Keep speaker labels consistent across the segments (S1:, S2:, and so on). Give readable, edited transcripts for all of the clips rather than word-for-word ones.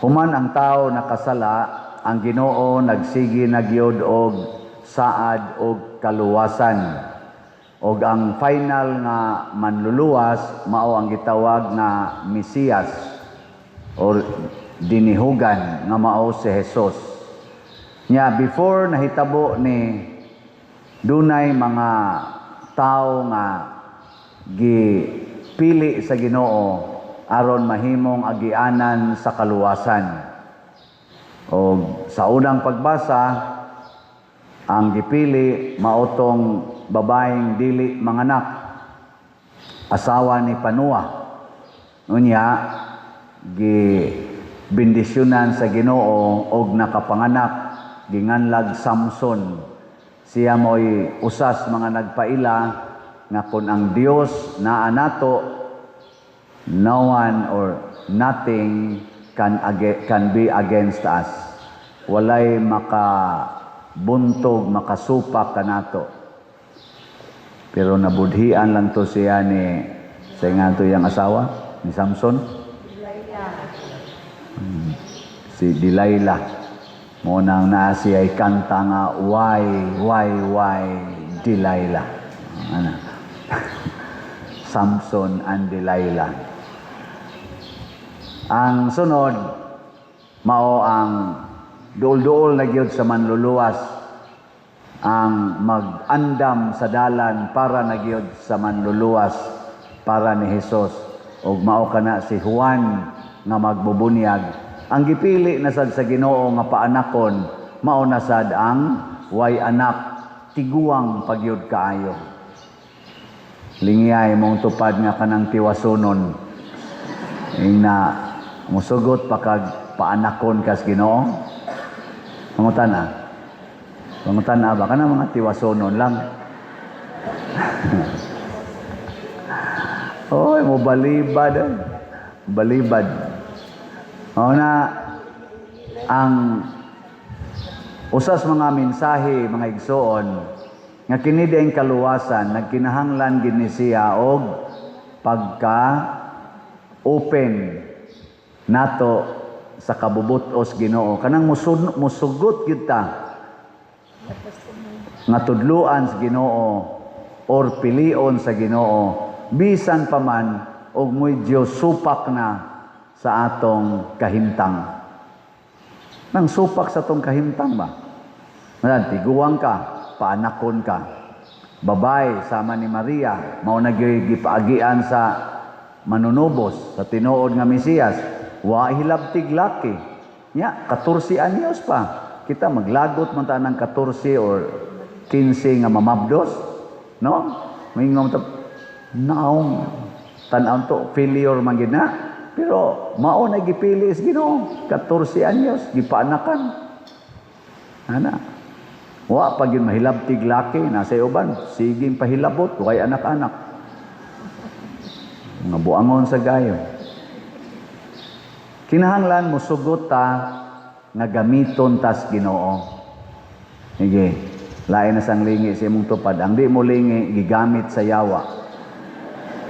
S1: Human ang tao nakasala, ang Ginoo nagsige na gyud og saad og kaluwasan. Og ang final nga manluluwas mao ang gitawag nga Mesiyas or dinihugan nga mao si Jesus. Nya before nahitabo ni, dunay mga tao nga gipili sa Ginoo aron mahimong agianan sa kaluwasan. O sa unang pagbasa, ang gipili mao tong babaeng dili manganak, asawa ni Panua. Unya gi bendisyonan sa Ginoo og nakapanganak, ginganlag Samson. Siya mo'y usas mga nagpaila nga kung ang Dios naa nato, no one or nothing can be against us. Walay makabuntog, makasupak kanato. Pero nabudhian lang to siya ni sa nga to yung asawa ni Samson. Si Delilah. Mao nang naa siya ay kanta nga "Why, why, why, Delilah?" Ano? Samson and Delilah. Ang sunod, mao ang duol-duol na gyud sa manluluwas, ang mag-andam sa dalan para na gyud sa manluluwas, para ni Jesus, ug mao kana si Juan nga magbubunyag. Ang gipili na sad sa Ginoo nga paanakon mao na sad ang way anak, tiguang pa gyud kaayo. Lingiyay mong tupad nga kanang tiwasunon. Ingna, musugot pa kag paanakon kas Ginoo? Pangutana. Pangutana ba kana mga tiwasonon lang? Oy, mo balibad eh. Balibad. O na ang usas mga mensahe, mga igsoon, nga kini diayng kaluwasan nagkinahanglan gid ni siya og pagka open nato sa kabubutos Ginoo, kanang musugot gyud ta nga tudluan sa Ginoo or pilion sa Ginoo, bisan pa man og medyo supak na sa atong kahimtang. Nang supak sa atong kahimtang ba? Madan, tiguang ka, paanakon ka. Babay, sama ni Maria, mao na gyud gipaagian sa manunubos, sa tinuod nga Mesiyas. Wa hilabtig laki. Nya, 14 anyos pa. Kita maglagot man ta ng 14 or 15 nga mamabdos. No? Moingon ta, naong tan-aw to, failure man gid na. Pero mao na gipili sa Ginoo, 14 anyos gipaanakan. Ana. Wa pa gyud mahilabtig laki nasa uban, siging pahilabot, way anak-anak. Mga buangon sa gayo. Kinahanglan musugot ta nga gamiton tas Ginoo. Sige, lain na sang lingi sa imong tupad. Ang di mo lingi, gigamit sa yawa.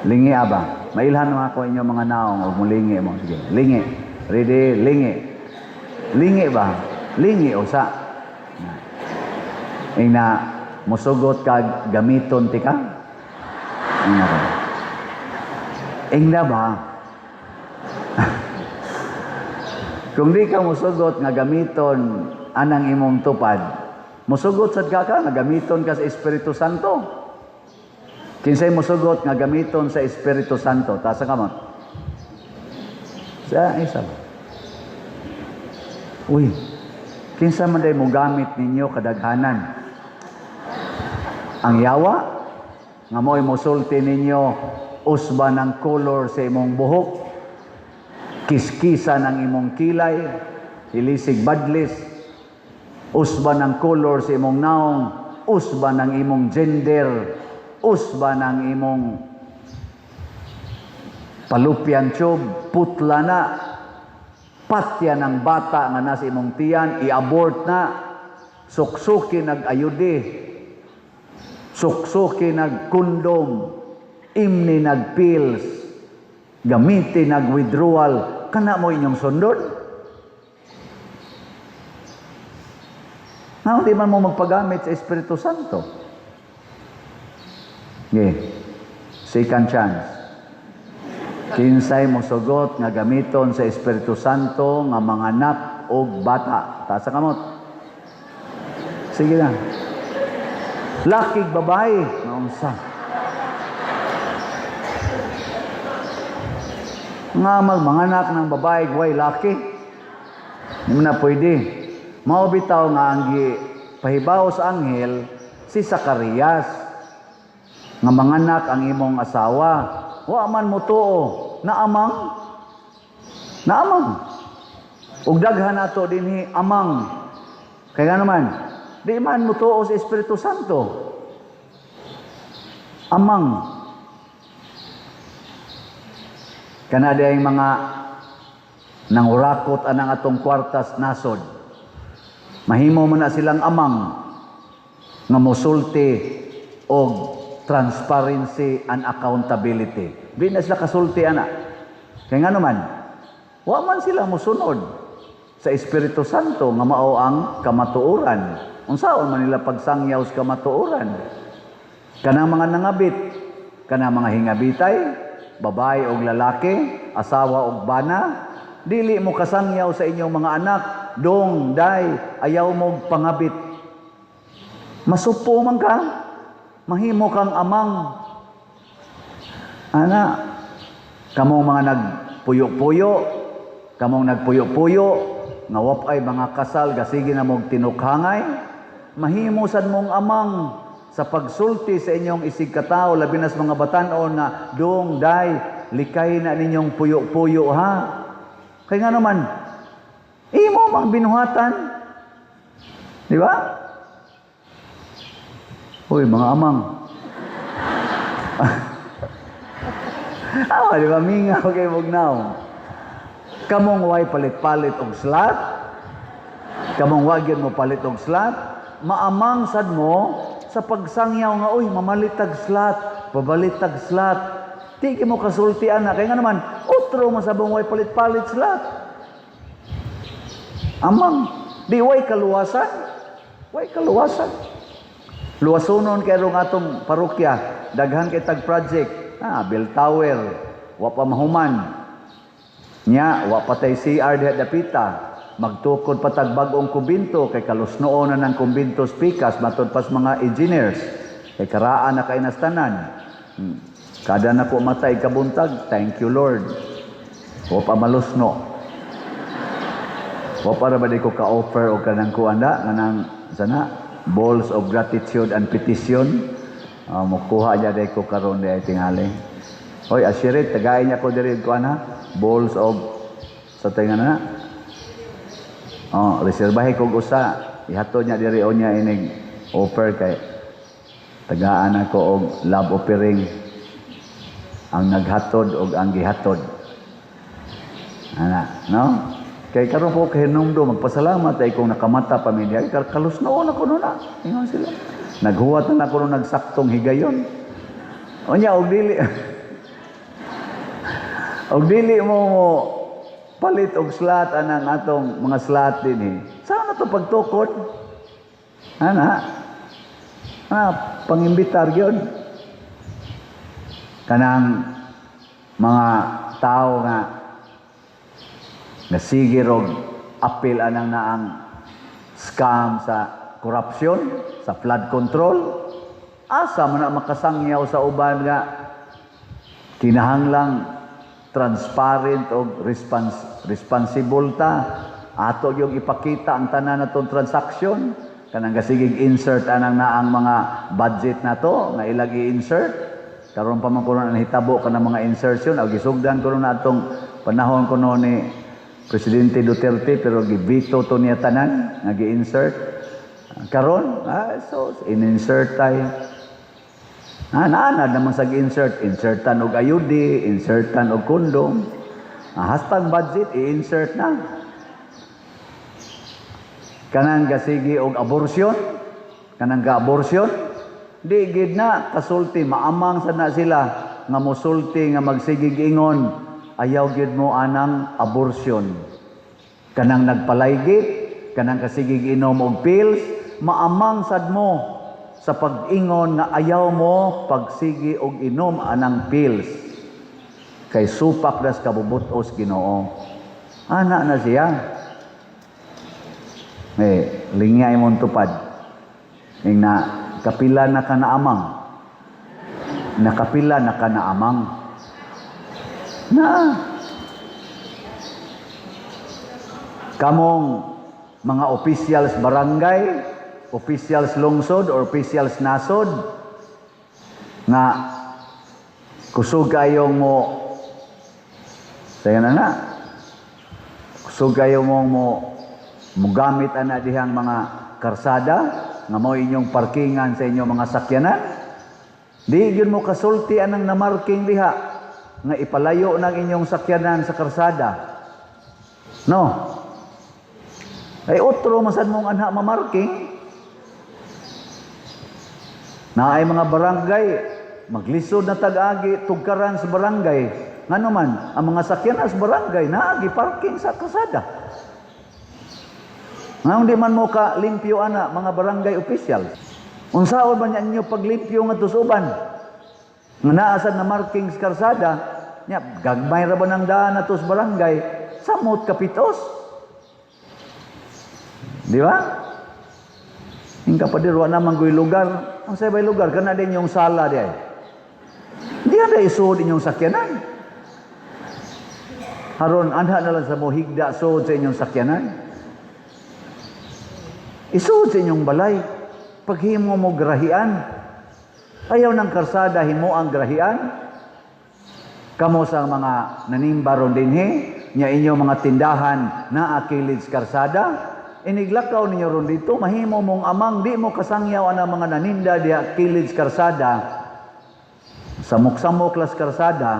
S1: Lingi aba. Mailhan mo ako inyo mga naong og mulingi mo. Sige, lingi. Ready, lingi. Lingi ba? Lingi usa. Ingna musugot kag gamiton tika? Ingna ba? Ingna ba? Kung di ka musugot nga gamiton anang imong tupad, musugot sad ka ka nga gamiton ka sa Espiritu Santo. Kinsay musugot nga gamiton sa Espiritu Santo? Taas ang kamot. Sa isa ba? Uy, kinsa man day mo gamit ninyo kadaghanan? Ang yawa? Nga mo'y musulti ninyo usba ng color sa imong buhok, kiskisa ng imong kilay, hilisig badlis, usba ng color sa imong naong, usba ng imong gender, usba ng imong fallopian tube, putla na, patya ng bata nga nasa imong tiyan, i-abort na, suksuki nag-ayude, suksuki nag-kondom, imni nag-pills, gamiti nag-withdrawal, kana mo inyong sundon? Nga di man mo magpagamit sa Espiritu Santo? Yeah. Second chance. Kinsay mosugot nga gamiton sa Espiritu Santo nga manganak og bata? Taas sa kamot. Sige na. Lakig babae. Naunsa? Nga magmanganak ng babae, way laki. Hindi mo na pwede. Mao bitaw nga ang pahibaw sa anghel si Zacarias nga manganak ang imong asawa. Wa man mo tuo na amang, na amang. Ug daghan ato dinhi amang. Kaya nga naman, di man mo tuo sa Espiritu Santo. Amang. Kana diay mga nangurakot anang atong kwartas nasod. Mahimo man na silang amang nga mosulti og transparency and accountability. Di na sila kasulti ana. Kaya nga naman, wa man sila mosunod sa Espiritu Santo nga mao ang kamatuoran. Unsaon man nila pagsangyaw sa kamatuoran? Kanang mga nangabit, kanang mga hingabitay, babae og lalaki, asawa og bana, dili mo kasangyaw sa inyong mga anak, dong, day, ayaw mo pangabit. Masupo man ka, mahimo kang amang. Ana, kamong mga nagpuyo-puyo, kamong nagpuyo-puyo, nga wapay mga kasal, gasige na mong tinukhangay, mahimo sad mong amang sa pagsulti sa inyong isig katao, labi na sa mga batan-on nga, dong, day, likay na ninyong puyo-puyo, ha? Kaya nga naman, imo mang binuhatan. Di ba? Uy, mga amang. Ah, di ba? Mingaw kay mugnaw. Kamong way palit-palit og slat, kamong wag yun mo palit og slat, maamang sad mo sa pagsangyaw nga, uy, mamalitag slat, pabalitag slat. Di mo kasulti ana. Kaya nga naman, otro masabong way palit-palit slat. Amang, di way kaluwasan. Way kaluwasan. Luwasonon kay rong atong parokya, daghan kay tag project. Ah, Bell Tower, wa pa mahuman. Nya, wa pa tay CR diha dapita. Magtukod pa tag bag-ong kumbinto kay kalusnoon na ng kumbinto pikas matud pas mga engineers. Kay karaan na kay nastanan. Kada na ko matay kabuntag, thank you, Lord. Wa pa malusno. Wa pa ra ba di ko ka-offer og kanang kuan da, kanang sana balls of gratitude and petition. Mokuha niya day ko karon di ay tingali. Hoy, ashirit, tagay niya ko diri kuan ha. Balls of sa tinga na. Oh, reserbahe kog usa. Ihatod niya diri o niya inig offer kay tagaan ako og love offering ang naghatod og ang gihatod. Ana, no? Kay karon po kay hinumdum magpasalamat ay kung nakamata pa mi diha kalus noon ako no na. Ingon sila. Naghuwat na ako nung nagsaktong higayon. Unya og dili mo palit og slat anang atong mga slat dinhi. Saan na to pagtukod? Ana. Ah, pangimbitar gyud. Kanang mga tao nga nasigir og apil anang naang scam sa korupsyon, sa flood control, asa man na makasangyaw sa uban nga kinahanglang transparent og responsible ta. Ato yung ipakita ang tanan natong transaction, kanang gasigig insert anang naang mga budget nato nga ilag i-insert. Karon pa man kuno ang hitabo kanang mga insertion o gisugdan kuno na atong panahon kuno ni Presidente Duterte, pero gibito to niya tanan nga gi-insert. Karon, so in-insert tay. Naanad naman sa gi-insert, insertan og IUD, insertan og kondom. #budget i-insert na. Kanang gasigi og abortion, kanang ga-abortion, di gid na kasulti, maamang sad na sila nga mosulti nga magsigig ingon ayaw gid mo anang abortion. Kanang nagpalaygi, kanang kasigig inom og pills, maamang sad mo sa pag-ingon nga ayaw mo pagsigi og inom anang pills kay supak das kabubutos Ginoo. Ana na siya. Eh, lingya imong tupad. Ing na kapila na ka na amang. Nakapila na ka na amang. Na. Kamong mga officials barangay, officials lungsod or officials nasod nga kusog kayong mo saya na nga kusog kayo mo mo mugamit ana dihang mga karsada nga mao inyong parkingan sa inyong mga sakyanan, di gyud mo kasulti anang namarking diha nga ipalayo ng inyong sakyanan sa karsada, no? Ay otro masad mong anha mamarking na ay mga barangay maglisod na tag-agi tugkaran sa barangay, ngano man ang mga sakyanan sa barangay naagi parking sa karsada. Nga di man mo ka limpyo ana mga barangay officials, unsaon man ninyo paglimpyo nga uban nga naa sad na marking sa karsada nya? Gagmay ra ba ng daan ato sa barangay, samot kapitos, di ba? Yung kapadir, wa naman ko'y lugar. Ang sa lugar, kana din yung sala di ay. Di na isuod inyong sakyanan. Haron, anha na lang sa mo higda suod sa inyong sakyanan. Isuod sa inyong balay. Paghimo mo grahian. Ayaw ng karsada, himo ang grahian. Kamo sa mga nanimba ron dinhi, nya inyong mga tindahan na akilid sa karsada, iniglakaw ninyo ron dito, mahimo mong amang, di mo kasangyaw ang mga naninda diha kilid sa karsada, samok-samok las karsada,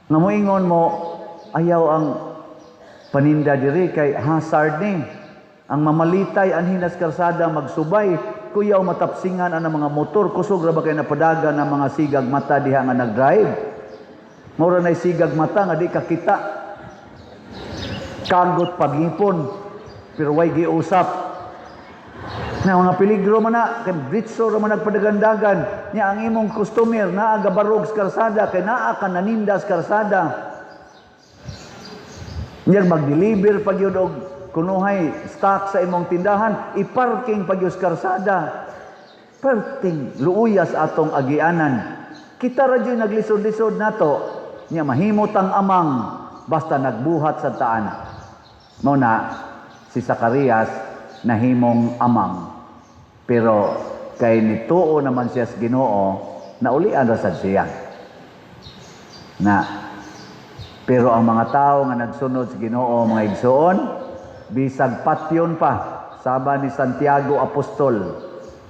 S1: nga moingon mo, ayaw ang paninda diri kay hazard ni. Ang mamalitay anhin nas karsada magsubay, kuyaw matapsingan ang mga motor, kusog ra ba kay napadagan ang mga sigag mata diha nga nagdrive? Mura na'y sigag mata nga di ka kita. Kagot pagipon, pero way giusap. Na mga peligro man na, kay britso ra man nagpadagandagan. Nya ang imong customer naa gabarog sa karsada kay naa ka naninda sa karsada. Nya mag-deliver pag yun og kunuhay stock sa imong tindahan, i-parking pag yun sa karsada. Perting luuyas atong agianan. Kita ra jud naglisod-lisod nato. Nya mahimot ang amang basta nagbuhat sa taan. Mao na si Zacarias nahimong amang. Pero kay nituo naman siya sa Ginoo, naulian ra sad siya. Na pero ang mga tao nga nagsunod sa Ginoo, mga igsoon, bisag patyon pa, sama ni Santiago Apostol,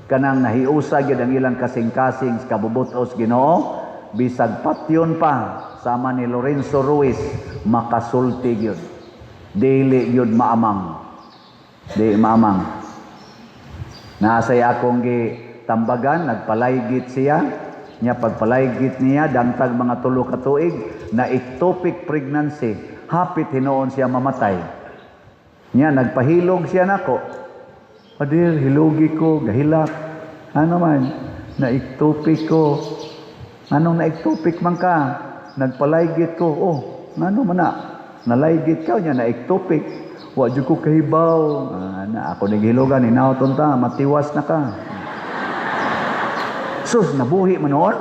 S1: kanang nahiusa gyud ang ilang kasing-kasing sa kabubutos Ginoo, bisag patyon pa, sama ni Lorenzo Ruiz, makasulti gyud. Dili gyud maamang. Di maamang. Naasay akong gi tambagan, nagpalaygit siya. Nya pagpalaygit niya, dangtag mga 3 ka tuig, na ectopic pregnancy, hapit hinuon siya mamatay. Nya nagpahilog siya nako. Padir, hilugi ko, gahilak. Ano man, na ectopic ko. Anong na ectopic man ka? Nagpalaygit ko. Oh, ngano man na? Nalaygit ka, nya na ectopic. Wa jud ko kahibaw. Ah, na ako naghilogan, hinawton ta, matiwas na ka. Sus, nabuhi man noon.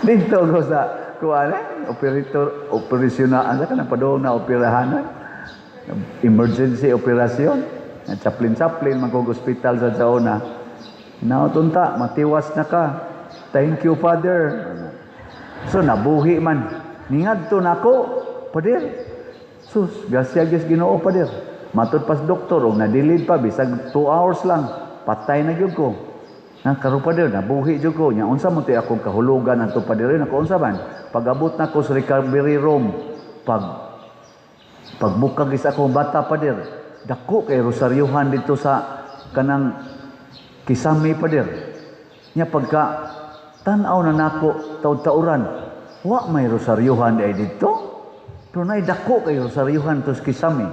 S1: Dito ko sa kuan eh, operator, operasyon na, ano ka na padung na operahanan. Emergency operasyon. Chaplin-chaplin, man kog ospital sa Jaona. Hinawton ta, matiwas na ka. Thank you, Father. So, nabuhi man. Ningadto nako, Pader. Sus, grasya gyud Ginoo, Pader. Matud pas doktor og nadilid pa bisag 2 hours lang, patay na gyud ko. Na karon, Pader, nabuhi jud ko. Nya unsa mo ti akong kahulugan adto, Pader? Nako, unsa man? Pag-abot nako sa recovery room, pagbukag is akong bata, Pader, dako kay rosaryuhan dito sa kanang kisame, Pader. Nya pagka tan-aw na nako taud-tauran, wa may rosaryuhan ay dito. Pero nay dako kay rosaryuhan to sa kisame.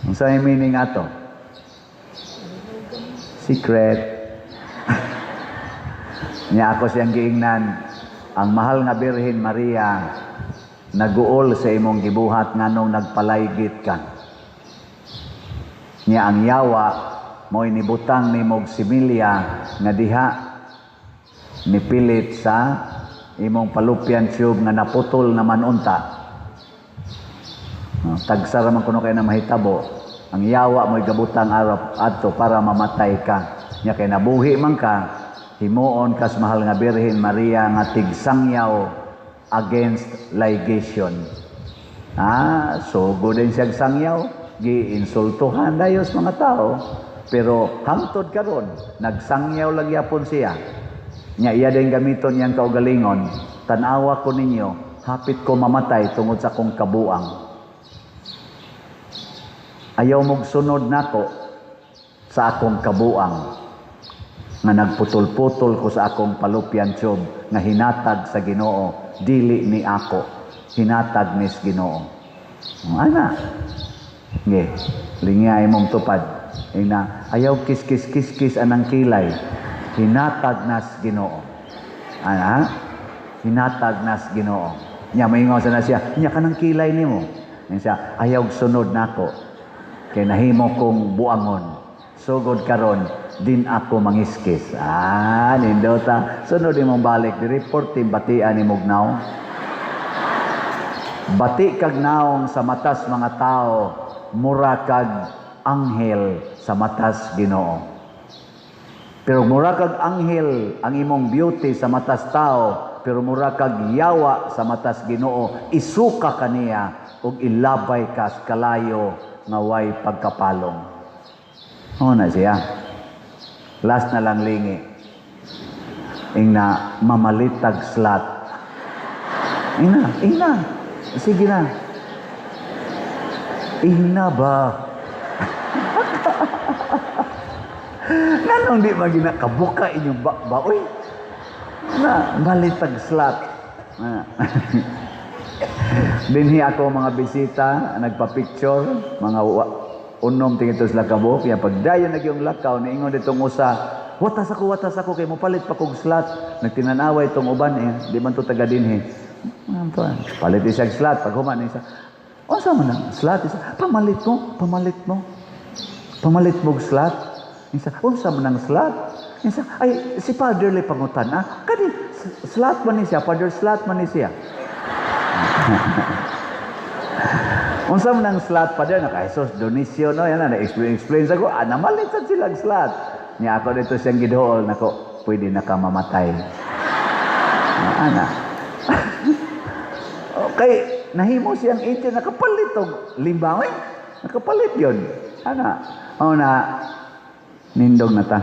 S1: Unsa may meaning ato? Secret. Nya ako siyang giingnan, ang mahal nga Birhen Maria naguol sa imong gibuhat nganong nagpalaygit ka. Nya ang yawa mo'y nibutang nimog similya nga diha nipilit sa imong fallopian tube nga naputol naman unta. No, tagsa ra man kuno kay na mahitabo. Ang yawa mo'y gabutang arap adto para mamatay ka. Nya kay nabuhi man ka, himuon kas mahal nga Birhen Maria nga tigsangyaw against ligation. Ah, so din siyang sangyaw, giinsultuhan dayos mga tao. Pero hangtod karon, nagsangyaw lang yapon siya. Nya iya din gamiton niyang kaugalingon, tan-awa ko ninyo, hapit ko mamatay tungod sa akong kabuang. Ayaw mong sunod nako sa akong kabuang nga nagputol-putol ko sa akong fallopian tube nga hinatag sa Ginoo, dili ni ako, hinatag nis Ginoo. Ana. Nge, lingay mong tupad. Ina, ayaw kiss-kiss kiss-kiss anang kilay. Hinatag nas Ginoo. Ana, hinatag nas Ginoo. Nya maingon sa na siya, nya kanang kilay nimo. Nya siya, ayaw sunod nako. Kay nahimo kong buangon. Sugod karon din ako mangiskis. Ah, nindota. Sunod imong balik diri report batian ni Mugnaw. Bati kag naong sa matas mga tao, mura kag anghel sa matas Ginoo. Pero mura kag anghel ang imong beauty sa matas tao, pero mura kag yawa sa matas Ginoo, isuka kaniya ug ilabay kas kalayo nga way pagkapalong. O na siya. Last na lang lingi. Ingna mamalitag slut. Ingna, ingna. Sige na. Ingna ba? Nganong di magina kabuka inyong ba ba oy? Na malitag slut. Na. Dinhi ako mga bisita, nagpa-picture, mga unom tingito sila kabuok. Kaya pag dayon na yung lakaw, niingon ditong usa, watas ako, kay mo palit pa kog slot. Nagtinanawa itong uban eh, di man to taga dinhi. Ano to, eh? Palit isang slot, pag human isa. Unsa man ang slot? Isa, pamalit mo, pamalit mo. Pamalit mo og slot. Isa, unsa man ang slot? Isa, ay, si Father le pangutan, ah, kani, slot man ni siya, Father slot man ni siya. Unsa man ang slot pa din, naka Jesus Dionisio no, yan na, na-explain explain sa ko, ah, namalit sa silang slot. Niya ako dito siyang gidool, nako, pwede na ka mamatay. Ah, ana. Okay, nahimo siyang agent, nakapalit og limbaw eh. Nakapalit yun. Ana, o na, nindog na ta.